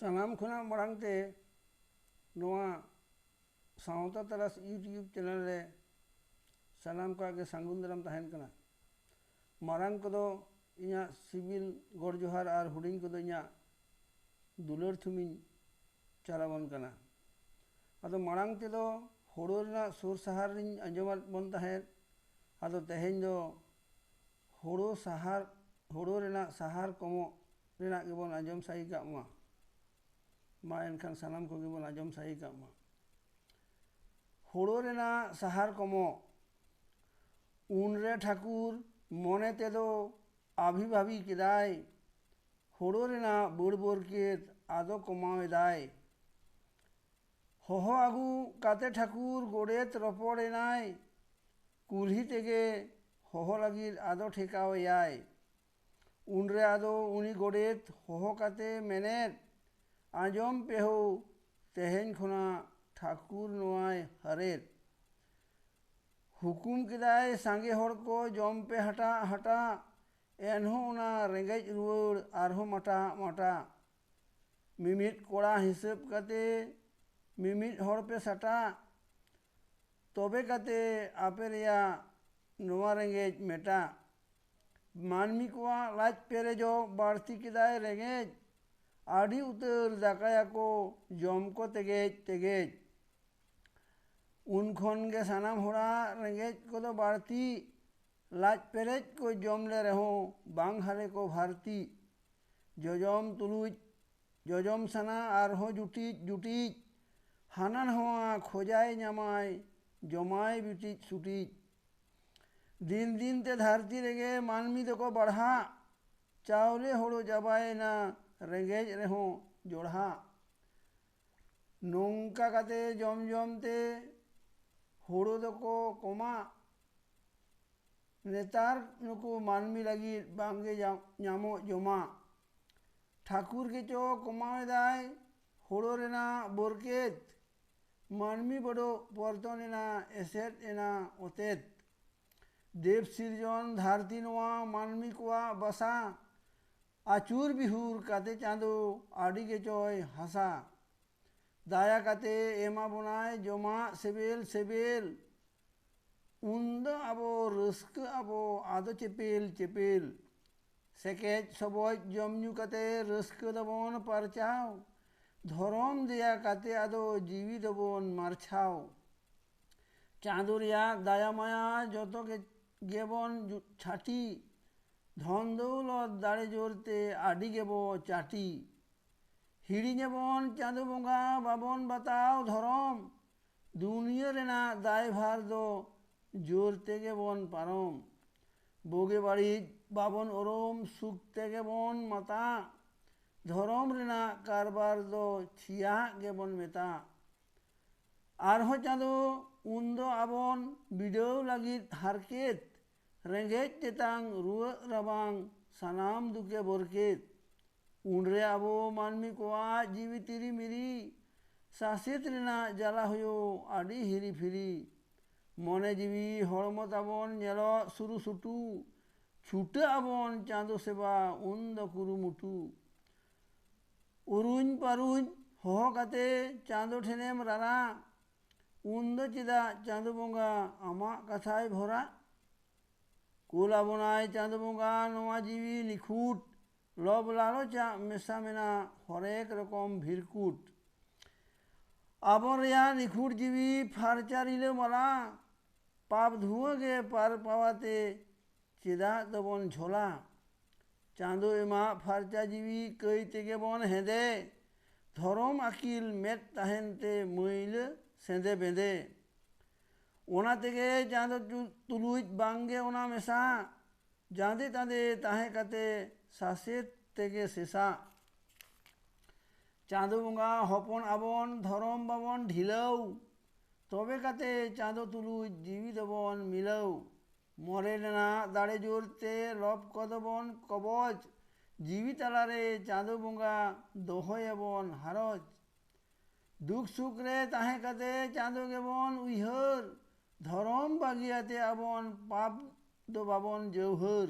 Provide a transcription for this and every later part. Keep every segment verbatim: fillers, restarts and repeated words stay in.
ᱥᱟᱱᱟᱢ ᱠᱷᱚᱱᱟᱜ ᱢᱟᱲᱟᱝ ᱛᱮ ᱱᱚᱣᱟ ᱥᱟᱶᱛᱟ ᱛᱟᱨᱟᱥ YouTube ᱪᱮᱱᱮᱞ ᱨᱮ ᱥᱟᱱᱟᱢ ᱠᱚᱣᱟᱜ ᱜᱮ ᱥᱟᱹᱜᱩᱱ ᱫᱟᱨᱟᱢ ᱛᱟᱦᱮᱱ ᱠᱟᱱᱟ᱾ ᱢᱟᱨᱟᱝ ᱠᱚᱫᱚ ᱤᱧᱟᱹᱜ ᱥᱤᱵᱤᱞ ᱜᱚᱰ ᱡᱚᱦᱟᱨ ᱟᱨ ᱦᱩᱰᱤᱧ ᱠᱚᱫᱚ ᱤᱧᱟᱹᱜ ᱫᱩᱞᱟᱹᱲ ᱛᱷᱩᱢᱤᱧ ᱪᱟᱞᱟᱵᱚᱱ ᱠᱟᱱᱟ᱾ ᱟᱫᱚ ᱢᱟᱲᱟᱝ ᱛᱮᱫᱚ ᱦᱳᱲᱳ ᱨᱮᱱᱟᱜ ᱥᱩᱨ ᱥᱟᱦᱟᱨ ᱨᱤᱧ ᱟᱸᱡᱚᱢᱟᱫ ᱵᱚᱱ ᱛᱟᱦᱮᱸᱫ᱾ ᱟᱫᱚ ᱛᱮᱦᱮᱧ ᱫᱚ ᱦᱳᱲᱳ ᱥᱟᱦᱟᱨ, ᱦᱳᱲᱳ ᱨᱮᱱᱟᱜ ᱥᱟᱦᱟᱨ ᱠᱚᱢᱚᱜ ᱨᱮᱱᱟᱜ ᱜᱮᱵᱚᱱ ᱟᱸᱡᱚᱢ ᱥᱟᱹᱦᱤ ᱠᱟᱜ ᱢᱟ᱾ ᱢᱟ ᱮᱱᱠᱷᱟᱱ ᱥᱟᱱᱟᱢ ᱠᱚᱜᱮ ᱵᱚᱱ ᱟᱸᱡᱚᱢ ᱥᱟᱹᱦᱤ ᱠᱟᱜ ᱢᱟ᱾ ᱦᱳᱲᱳ ᱨᱮᱱᱟᱜ ᱥᱟᱦᱟᱨ ᱠᱚᱢᱚᱜ᱾ ᱩᱱᱨᱮ ᱴᱷᱟᱹᱠᱩᱨ ᱢᱚᱱᱮ ᱛᱮᱫᱚ ᱟᱹᱵᱷᱤ ᱵᱷᱟᱹᱵᱤ ᱠᱮᱫᱟᱭ, ᱦᱳᱲᱳ ᱨᱮᱱᱟᱜ ᱵᱟᱹᱲ ᱵᱚᱨᱠᱮᱛ ᱟᱫᱚ ᱠᱚᱢᱟᱣ ᱮᱫᱟᱭ᱾ ᱦᱚᱦᱚ ᱟᱹᱜᱩ ᱠᱟᱛᱮ ᱴᱷᱟᱹᱠᱩᱨ ᱜᱚᱰᱮᱛ ᱨᱚᱯᱚᱲ ᱮᱱᱟᱭ, ᱠᱩᱞᱦᱤ ᱛᱮᱜᱮ ᱦᱚᱦᱚ ᱞᱟᱹᱜᱤᱫ ᱟᱫᱚ ᱴᱷᱮᱠᱟᱣ ᱮᱭᱟᱭ᱾ ᱩᱱᱨᱮ ᱟᱫᱚ ᱩᱱᱤ ᱜᱚᱰᱮᱛ ᱦᱚᱦᱚ ᱠᱟᱛᱮ ᱢᱮᱱᱮᱫ, ᱟᱸᱡᱚᱢ ᱯᱮ ᱦᱳ, ᱛᱮᱦᱮᱧ ᱠᱷᱚᱱᱟᱜ ᱴᱷᱟᱹᱠᱩᱨ ᱱᱚᱣᱟᱭ ᱦᱟᱨᱮᱫ᱾ ᱦᱩᱠᱩᱢ ᱠᱮᱫᱟᱭ, ᱥᱟᱸᱜᱮ ᱦᱚᱲ ᱠᱚ ᱡᱚᱢ ᱯᱮ ᱦᱟᱴᱟᱜ ᱦᱟᱴᱟᱜ, ᱮᱱᱦᱚᱸ ᱚᱱᱟ ᱨᱮᱸᱜᱮᱡ ᱨᱩᱣᱟᱹᱲ ᱟᱨᱦᱚᱸ ᱢᱟᱴᱟᱜ ᱢᱟᱴᱟᱜ᱾ ᱢᱤᱢᱤᱫ ᱠᱚᱲᱟ ᱦᱤᱥᱟᱹᱵ ᱠᱟᱛᱮ ᱢᱤᱢᱤᱫ ᱦᱚᱲ ᱯᱮ ᱥᱟᱴᱟᱜ, ᱛᱚᱵᱮ ᱠᱟᱛᱮ ᱟᱯᱮ ᱨᱮᱭᱟᱜ ᱱᱚᱣᱟ ᱨᱮᱸᱜᱮᱡ ᱢᱮᱴᱟᱜ᱾ ᱢᱟᱹᱱᱢᱤ ᱠᱚᱣᱟᱜ ᱞᱟᱡ ᱯᱮᱨᱮᱡᱚᱜ ᱵᱟᱹᱲᱛᱤ ᱠᱮᱫᱟᱭ ᱨᱮᱸᱜᱮᱡ, ᱟᱹᱰᱤ ᱩᱛᱟᱹᱨ ᱫᱟᱠᱟᱭᱟᱠᱚ ᱡᱚᱢ ᱠᱚ ᱛᱮᱜᱮᱡ ᱛᱮᱜᱮᱡ᱾ ᱩᱱ ᱠᱷᱚᱱ ᱜᱮ ᱥᱟᱱᱟᱢ ᱦᱚᱲᱟᱜ ᱨᱮᱸᱜᱮᱡ ᱠᱚᱫᱚ ᱵᱟᱹᱲᱛᱤ, ᱞᱟᱡ ᱯᱮᱨᱮᱡ ᱠᱚ ᱡᱚᱢ ᱞᱮ ᱨᱮᱦᱚᱸ ᱵᱟᱝ ᱦᱟᱨᱮ ᱠᱚ ᱵᱷᱟᱨᱛᱤ᱾ ᱡᱚᱡᱚᱢ ᱛᱩᱞᱩᱡ ᱡᱚᱡᱚᱢ ᱥᱟᱱᱟ ᱟᱨᱦᱚᱸ ᱡᱩᱴᱤᱡ ᱡᱩᱴᱤᱡ, ᱦᱟᱱᱟ ᱱᱟᱣᱟ ᱠᱷᱚᱡᱟᱭ ᱧᱟᱢᱟᱭ ᱡᱚᱢᱟᱭ ᱵᱤᱴᱤᱡ ᱥᱩᱴᱤᱡ᱾ ᱫᱤᱱ ᱫᱤᱱ ᱛᱮ ᱫᱷᱟᱹᱨᱛᱤ ᱨᱮᱜᱮ ᱢᱟᱹᱱᱢᱤ ᱫᱚᱠᱚ ᱵᱟᱲᱦᱟᱜ, ᱪᱟᱣᱞᱮ ᱦᱳᱲᱳ ᱪᱟᱵᱟᱭᱮᱱᱟ ᱨᱮᱸᱜᱮᱡ ᱨᱮᱦᱚᱸ ᱡᱚᱲᱦᱟᱜ᱾ ᱱᱚᱝᱠᱟ ᱠᱟᱛᱮ ᱡᱚᱢ ᱡᱚᱢ ᱛᱮ ᱦᱳᱲᱳ ᱫᱚᱠᱚ ᱠᱚᱢᱟ᱾ ᱱᱮᱛᱟᱨ ᱱᱩᱠᱩ ᱢᱟᱹᱱᱢᱤ ᱞᱟᱹᱜᱤᱫ ᱵᱟᱝᱜᱮ ᱧᱟ-, ᱧᱟᱢᱚᱜ ᱡᱚᱢᱟᱜ᱾ ᱴᱷᱟᱹᱠᱩᱨ ᱜᱮᱪᱚ ᱠᱚᱢᱟᱣ ᱮᱫᱟᱭ ᱦᱳᱲᱳ ᱨᱮᱱᱟᱜ ᱵᱚᱨᱠᱮᱛ᱾ ᱢᱟᱹᱱᱢᱤ ᱵᱚᱰᱚ ᱯᱚᱨᱛᱚᱱ ᱮᱱᱟ ᱮᱥᱮᱫ ᱮᱱᱟ ᱚᱛᱮᱛ᱾ ᱫᱮᱵ ᱥᱤᱨᱡᱚᱱ ᱫᱷᱟᱹᱨᱛᱤ ᱱᱚᱣᱟ ᱢᱟᱹᱱᱢᱤ ᱠᱚᱣᱟᱜ ᱵᱟᱥᱟ᱾ ᱟᱹᱪᱩᱨ ᱵᱤᱦᱩᱨ ᱠᱟᱛᱮ ᱪᱟᱸᱫᱚ ᱟᱹᱰᱤ ᱜᱮᱪᱚᱭ ᱦᱟᱥᱟ᱾ ᱫᱟᱭᱟ ᱠᱟᱛᱮ ᱮᱢᱟ ᱵᱚᱱᱟᱭ ᱡᱚᱢᱟᱜ ᱥᱮᱵᱮᱞ ᱥᱮᱵᱮᱞ᱾ ᱩᱱᱫᱚ ᱟᱵᱚ ᱨᱟᱹᱥᱠᱟᱹ ᱟᱵᱚ ᱟᱫᱚ ᱪᱮᱯᱮᱞ ᱪᱮᱯᱮᱞ᱾ ᱥᱮᱠᱮᱡ ᱥᱚᱵᱚᱡ ᱡᱚᱢ ᱧᱩ ᱠᱟᱛᱮ ᱨᱟᱹᱥᱠᱟᱹ ᱫᱚᱵᱚᱱ ᱯᱟᱨᱪᱟᱣ᱾ ᱫᱷᱚᱨᱚᱢ ᱫᱮᱭᱟ ᱠᱟᱛᱮ ᱟᱫᱚ ᱡᱤᱣᱤ ᱫᱚᱵᱚᱱ ᱢᱟᱨᱪᱷᱟᱣ᱾ ᱪᱟᱸᱫᱚ ᱨᱮᱭᱟᱜ ᱫᱟᱭᱟ ᱢᱟᱭᱟ ᱡᱚᱛᱚ ᱜᱮ ᱜᱮᱵᱚᱱ ᱡᱩ- ᱪᱷᱟᱹᱴᱤ᱾ ᱫᱷᱚᱱ ᱫᱚᱣᱞᱚᱛ ᱫᱟᱲᱮ ᱡᱳᱨ ᱛᱮ ᱟᱹᱰᱤ ᱜᱮᱵᱚ ᱪᱟᱹᱴᱤ᱾ ᱦᱤᱲᱤᱧᱟᱵᱚᱱ ᱪᱟᱸᱫᱚ ᱵᱚᱸᱜᱟ ᱵᱟᱵᱚᱱ ᱵᱟᱛᱟᱣ ᱫᱷᱚᱨᱚᱢ᱾ ᱫᱩᱱᱤᱭᱟᱹ ᱨᱮᱱᱟᱜ ᱫᱟᱭᱵᱷᱟᱨ ᱫᱚ ᱡᱳᱨ ᱛᱮᱜᱮ ᱵᱚᱱ ᱯᱟᱨᱚᱢ᱾ ᱵᱩᱜᱤ ᱵᱟᱹᱲᱤᱡ ᱵᱟᱵᱚᱱ ᱩᱨᱩᱢ, ᱥᱩᱠ ᱛᱮᱜᱮ ᱵᱚᱱ ᱢᱟᱛᱟᱜ᱾ ᱫᱷᱚᱨᱚᱢ ᱨᱮᱱᱟᱜ ᱠᱟᱨᱵᱟᱨ ᱫᱚ ᱪᱷᱤᱭᱟᱜ ᱜᱮᱵᱚᱱ ᱢᱮᱛᱟᱜ᱾ ᱟᱨᱦᱚᱸ ᱪᱟᱸᱫᱚ ᱩᱱᱫᱚ ᱟᱵᱚᱱ ᱵᱤᱰᱟᱹᱣ ᱞᱟᱹᱜᱤᱫ ᱦᱟᱨᱠᱮᱛ, ᱨᱮᱸᱜᱮᱡ ᱛᱮᱛᱟᱝ ᱨᱩᱣᱟᱹᱜ ᱨᱟᱵᱟᱝ ᱥᱟᱱᱟᱢ ᱫᱩᱠᱮ ᱵᱚᱨᱠᱮᱛ᱾ ᱩᱱᱨᱮ ᱟᱵᱚ ᱢᱟᱹᱱᱢᱤ ᱠᱚᱣᱟᱜ ᱡᱤᱣᱤ ᱛᱤᱨᱤ ᱢᱤᱨᱤ, ᱥᱟᱥᱮᱛ ᱨᱮᱱᱟᱜ ᱡᱟᱞᱟ ᱦᱩᱭᱩᱜ ᱟᱹᱰᱤ ᱦᱤᱨᱤ ᱯᱷᱤᱨᱤ᱾ ᱢᱚᱱᱮ ᱡᱤᱣᱤ ᱦᱚᱲᱢᱚ ᱛᱟᱵᱚᱱ ᱧᱮᱞᱚᱜ ᱥᱩᱨᱩ ᱥᱩᱴᱩ, ᱪᱷᱩᱴᱟᱹᱜ ᱟᱵᱚᱱ ᱪᱟᱸᱫᱚ ᱥᱮᱵᱟ ᱩᱱᱫᱚ ᱠᱩᱨᱩᱢᱩᱴᱩ᱾ ᱩᱨᱩᱧ ᱯᱟᱨᱩᱧ ᱦᱚᱦᱚ ᱠᱟᱛᱮ ᱪᱟᱸᱫᱚ ᱴᱷᱮᱱᱮᱢ ᱨᱟᱨᱟ, ᱩᱱᱫᱚ ᱪᱮᱫᱟᱜ ᱪᱟᱸᱫᱚ ᱵᱚᱸᱜᱟ ᱟᱢᱟᱜ ᱠᱟᱛᱷᱟᱭ ᱵᱷᱚᱨᱟ? ᱠᱩᱞ ᱟᱵᱚᱱᱟᱭ ᱪᱟᱸᱫᱚ ᱵᱚᱸᱜᱟ ᱱᱚᱣᱟ ᱡᱤᱣᱤ ᱱᱤᱠᱷᱩᱴ, ᱞᱚᱵᱽ ᱞᱟᱞᱚᱪᱟᱜ ᱢᱮᱥᱟ ᱢᱮᱱᱟᱜ ᱦᱚᱨᱮᱠ ᱨᱚᱠᱚᱢ ᱵᱷᱤᱨᱠᱩᱴ᱾ ᱟᱵᱚᱱ ᱨᱮᱭᱟᱜ ᱱᱤᱠᱷᱩᱴ ᱡᱤᱣᱤ ᱯᱷᱟᱨᱪᱟ ᱨᱤᱞᱟᱹᱢᱟᱞᱟ, ᱯᱟᱯ ᱫᱷᱩᱣᱟᱹ ᱜᱮ ᱯᱟᱨ ᱯᱟᱣᱟᱛᱮ ᱪᱮᱫᱟᱜ ᱫᱚᱵᱚᱱ ᱡᱷᱚᱞᱟ? ᱪᱟᱸᱫᱚ ᱮᱢᱟᱜ ᱯᱷᱟᱨᱪᱟ ᱡᱤᱣᱤ ᱠᱟᱹᱭ ᱛᱮᱜᱮ ᱵᱚᱱ ᱦᱮᱸᱫᱮ, ᱫᱷᱚᱨᱚᱢ ᱟᱹᱠᱤᱞ ᱢᱮᱫ ᱛᱟᱦᱮᱱ ᱛᱮ ᱢᱟᱹᱭᱞᱟᱹ ᱥᱮᱸᱫᱮ ᱵᱮᱸᱫᱮ᱾ ᱚᱱᱟ ᱛᱮᱜᱮ ᱪᱟᱸᱫᱚ ᱪᱩ- ᱛᱩᱞᱩᱡ ᱵᱟᱝᱜᱮ ᱚᱱᱟ ᱢᱮᱥᱟ, ᱡᱟᱸᱫᱮ ᱛᱟᱸᱫᱮ ᱛᱟᱦᱮᱸ ᱠᱟᱛᱮ ᱥᱟᱥᱮᱛ ᱛᱮᱜᱮ ᱥᱮᱥᱟ᱾ ᱪᱟᱸᱫᱚ ᱵᱚᱸᱜᱟ ᱦᱚᱯᱚᱱ ᱟᱵᱚᱱ ᱫᱷᱚᱨᱚᱢ ᱵᱟᱵᱚᱱ ᱰᱷᱤᱞᱟᱹᱣ, ᱛᱚᱵᱮ ᱠᱟᱛᱮ ᱪᱟᱸᱫᱚ ᱛᱩᱞᱩᱡ ᱡᱤᱣᱤ ᱫᱚᱵᱚᱱ ᱢᱤᱞᱟᱹᱣ᱾ ᱢᱚᱨᱮ ᱨᱮᱱᱟᱜ ᱫᱟᱲᱮ ᱡᱳᱨ ᱛᱮ ᱞᱚᱵ ᱠᱚᱫᱚ ᱵᱚᱱ ᱠᱚᱵᱚᱡ, ᱡᱤᱣᱤ ᱛᱟᱞᱟᱨᱮ ᱪᱟᱸᱫᱚ ᱵᱚᱸᱜᱟ ᱫᱚᱦᱚᱭᱟᱵᱚᱱ ᱦᱟᱨᱚᱡ᱾ ᱫᱩᱠ ᱥᱩᱠ ᱨᱮ ᱛᱟᱦᱮᱸ ᱠᱟᱛᱮ ᱪᱟᱸᱫᱚ ᱜᱮᱵᱚᱱ ᱩᱭᱦᱟᱹᱨ, ᱫᱷᱚᱨᱚᱢ ᱵᱟᱹᱜᱤᱭᱟᱛᱮ ᱟᱵᱚᱱ ᱯᱟᱯ ᱫᱚ ᱵᱟᱵᱚᱱ ᱡᱟᱹᱣᱦᱟᱹᱨ᱾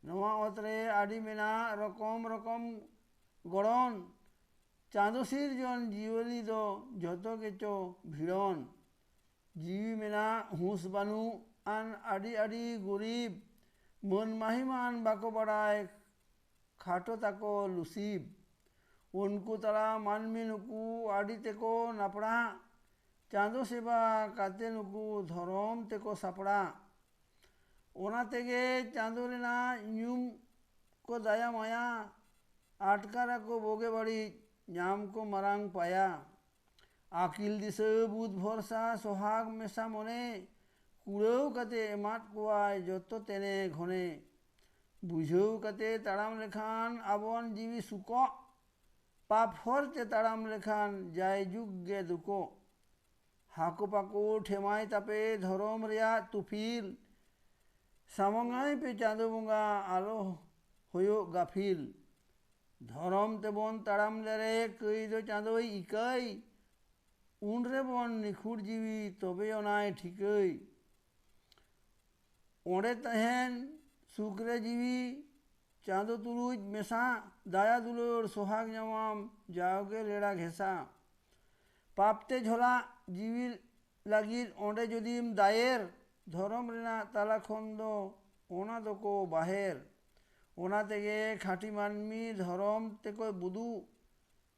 ᱱᱚᱣᱟ ᱚᱛ ᱨᱮ ᱟᱹᱰᱤ ᱢᱮᱱᱟᱜ ᱨᱚᱠᱚᱢ ᱨᱚᱠᱚᱢ ᱜᱚᱲᱚᱱ᱾ ᱪᱟᱸᱫᱚ ᱥᱤᱨᱡᱚᱱ ᱡᱤᱭᱟᱹᱞᱤ ᱫᱚ ᱡᱷᱚᱛᱚ ᱜᱮᱪᱚ ᱵᱷᱤᱲᱚᱱ᱾ ᱡᱤᱣᱤ ᱢᱮᱱᱟᱜ ᱦᱩᱸᱥ ᱵᱟᱹᱱᱩᱜ ᱟᱱ ᱟᱹᱰᱤ ᱟᱹᱰᱤ ᱜᱩᱨᱤᱵ᱾ ᱢᱟᱹᱱ ᱢᱟᱹᱦᱤᱢᱟᱱ ᱵᱟᱠᱚ ᱵᱟᱲᱟᱭ ᱠᱷᱟᱴᱚ ᱛᱟᱠᱚ ᱞᱩᱥᱤᱵ᱾ ᱩᱱᱠᱩ ᱛᱟᱞᱟ ᱢᱟᱹᱱᱢᱤ ᱱᱩᱠᱩ ᱟᱹᱰᱤ ᱛᱮᱠᱚ ᱱᱟᱯᱲᱟ᱾ ᱪᱟᱸᱫᱚ ᱥᱮᱵᱟ ᱠᱟᱛᱮ ᱱᱩᱠᱩ ᱫᱷᱚᱨᱚᱢ ᱛᱮᱠᱚ ᱥᱟᱯᱲᱟ᱾ ᱚᱱᱟ ᱛᱮᱜᱮ ᱪᱟᱸᱫᱚ ᱨᱮᱱᱟᱜ ᱧᱩᱢ ᱠᱚ ᱫᱟᱭᱟ ᱢᱟᱭᱟ᱾ ᱟᱴᱠᱟᱨ ᱟᱠᱚ ᱵᱳᱜᱮ ᱵᱟᱹᱲᱤᱡ, ᱧᱟᱢ ᱠᱚ ᱢᱟᱨᱟᱝ ᱯᱟᱭᱟ᱾ ᱟᱹᱠᱤᱞ ᱫᱤᱥᱟᱹ ᱵᱩᱫᱷ ᱵᱷᱚᱨᱥᱟ ᱥᱚᱦᱟᱜᱽ ᱢᱮᱥᱟ ᱢᱚᱱᱮ᱾ ᱠᱩᱲᱟᱹᱣ ᱠᱟᱛᱮ ᱮᱢᱟᱫ ᱠᱚᱣᱟᱭ ᱡᱚᱛᱚ ᱛᱮᱱᱮ ᱜᱷᱚᱱᱮ᱾ ᱵᱩᱡᱷᱟᱹᱣ ᱠᱟᱛᱮ ᱛᱟᱲᱟᱢ ᱞᱮᱠᱷᱟᱱ ᱟᱵᱚᱱ ᱡᱤᱣᱤ ᱥᱩᱠᱚᱜ᱾ ᱯᱟᱯ ᱦᱚᱨ ᱛᱮ ᱛᱟᱲᱟᱢ ᱞᱮᱠᱷᱟᱱ ᱡᱟᱭᱡᱩᱜᱽ ᱜᱮ ᱫᱩᱠᱚᱜ᱾ ᱦᱟᱹᱠᱩ ᱯᱟᱹᱠᱩ ᱴᱷᱮᱢᱟᱭ ᱛᱟᱯᱮ ᱫᱷᱚᱨᱚᱢ ᱨᱮᱭᱟᱜ ᱛᱩᱯᱤᱞ᱾ ᱥᱟᱢᱟᱝᱟᱭ ᱯᱮ ᱪᱟᱸᱫᱚ ᱵᱚᱸᱜᱟ, ᱟᱞᱚ ᱦᱩᱭᱩᱜ ᱜᱟᱹᱯᱷᱤᱞ᱾ ᱫᱷᱚᱨᱚᱢ ᱛᱮᱵᱚᱱ ᱛᱟᱲᱟᱢ ᱞᱮᱨᱮ ᱠᱟᱹᱭ ᱫᱚ ᱪᱟᱸᱫᱚᱭ ᱤᱠᱟᱹᱭ᱾ ᱩᱱ ᱨᱮᱵᱚᱱ ᱱᱤᱠᱷᱩᱲ ᱡᱤᱣᱤ ᱛᱚᱵᱮ ᱚᱱᱟᱭ ᱴᱷᱤᱠᱟᱹᱭ᱾ ᱚᱸᱰᱮ ᱛᱟᱦᱮᱱ ᱥᱩᱠ ᱨᱮ ᱡᱤᱣᱤ, ᱪᱟᱸᱫᱚ ᱛᱩᱞᱩᱡ ᱢᱮᱥᱟ᱾ ᱫᱟᱭᱟ ᱫᱩᱞᱟᱹᱲ ᱥᱚᱦᱟᱜ ᱧᱟᱢᱟᱢ ᱡᱟᱣᱜᱮ ᱞᱮᱲᱟ ᱜᱷᱮᱥᱟ᱾ ᱯᱟᱯ ᱛᱮ ᱡᱷᱚᱞᱟ ᱡᱤᱣᱤ ᱞᱟᱹᱜᱤᱫ ᱚᱸᱰᱮ ᱡᱩᱫᱤᱢ ᱫᱟᱭᱮᱨ, ᱫᱷᱚᱨᱚᱢ ᱨᱮᱱᱟᱜ ᱛᱟᱞᱟ ᱠᱷᱚᱱ ᱫᱚ ᱚᱱᱟ ᱫᱚᱠᱚ ᱵᱟᱦᱮᱨ᱾ ᱚᱱᱟ ᱛᱮᱜᱮ ᱠᱷᱟᱹᱴᱤ ᱢᱟᱹᱱᱢᱤ ᱫᱷᱚᱨᱚᱢ ᱛᱮᱠᱚ ᱵᱩᱫᱩᱜ᱾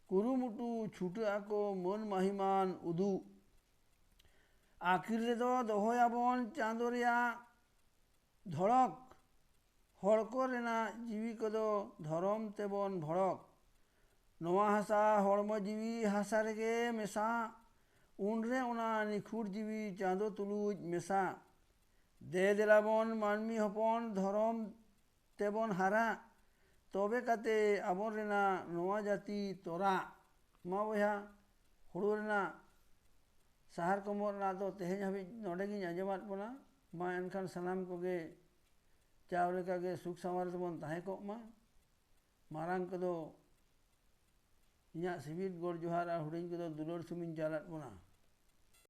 ᱠᱩᱨᱩᱢᱩᱴᱩ ᱪᱷᱩᱴᱟᱹᱜ ᱟᱠᱚ ᱢᱟᱹᱱ ᱢᱟᱹᱦᱤᱢᱟᱱ ᱩᱫᱩᱜ᱾ ᱟᱹᱠᱷᱤᱨ ᱨᱮᱫᱚ ᱫᱚᱦᱚᱭᱟᱵᱚᱱ ᱪᱟᱸᱫᱚ ᱨᱮᱭᱟᱜ ᱫᱷᱚᱲᱚᱠ᱾ ᱦᱚᱲ ᱠᱚ ᱨᱮᱱᱟᱜ ᱡᱤᱣᱤ ᱠᱚᱫᱚ ᱫᱷᱚᱨᱚᱢ ᱛᱮᱵᱚᱱ ᱵᱷᱚᱲᱚᱠ᱾ ᱱᱚᱣᱟ ᱦᱟᱥᱟ ᱦᱚᱲᱢᱚ ᱡᱤᱣᱤ ᱦᱟᱥᱟ ᱨᱮᱜᱮ ᱢᱮᱥᱟ᱾ ᱩᱱᱨᱮ ᱚᱱᱟ ᱱᱤᱠᱷᱩᱲ ᱡᱤᱣᱤ ᱪᱟᱸᱫᱚ ᱛᱩᱞᱩᱡ ᱢᱮᱥᱟ᱾ ᱫᱮ ᱫᱮᱞᱟ ᱵᱚᱱ ᱢᱟᱹᱱᱢᱤ ᱦᱚᱯᱚᱱ ᱫᱷᱚᱨᱚᱢ ᱛᱮᱵᱚᱱ ᱦᱟᱨᱟ, ᱛᱚᱵᱮ ᱠᱟᱛᱮ ᱟᱵᱚ ᱨᱮᱱᱟᱜ ᱱᱚᱣᱟ ᱡᱟᱹᱛᱤ ᱛᱚᱨᱟ᱾ ᱢᱟ ᱵᱚᱭᱦᱟ, ᱦᱩᱲᱩ ᱨᱮᱱᱟᱜ ᱥᱟᱦᱟᱨ ᱠᱚᱢᱚᱞ ᱨᱮᱱᱟᱜ ᱫᱚ ᱛᱮᱦᱮᱧ ᱦᱟᱹᱵᱤᱡ ᱱᱚᱰᱮ ᱜᱤᱧ ᱟᱸᱡᱚᱢᱟᱫ ᱵᱚᱱᱟ᱾ ᱢᱟ ᱮᱱᱠᱷᱟᱱ ᱥᱟᱱᱟᱢ ᱠᱚᱜᱮ ᱪᱟᱣ ᱞᱮᱠᱟᱜᱮ ᱥᱩᱠ ᱥᱟᱶᱟᱨ ᱛᱮᱵᱚᱱ ᱛᱟᱦᱮᱸ ᱠᱚᱜ ᱢᱟ᱾ ᱢᱟᱨᱟᱝ ᱠᱚᱫᱚ ᱤᱧᱟᱹᱜ ᱥᱤᱵᱤᱞ ᱜᱚᱰ ᱡᱚᱦᱟᱨ ᱟᱨ ᱦᱩᱰᱤᱧ ᱠᱚᱫᱚ ᱫᱩᱞᱟᱹᱲ ᱥᱩᱢᱤᱧ ᱪᱟᱞᱟᱫ ᱵᱚᱱᱟ᱾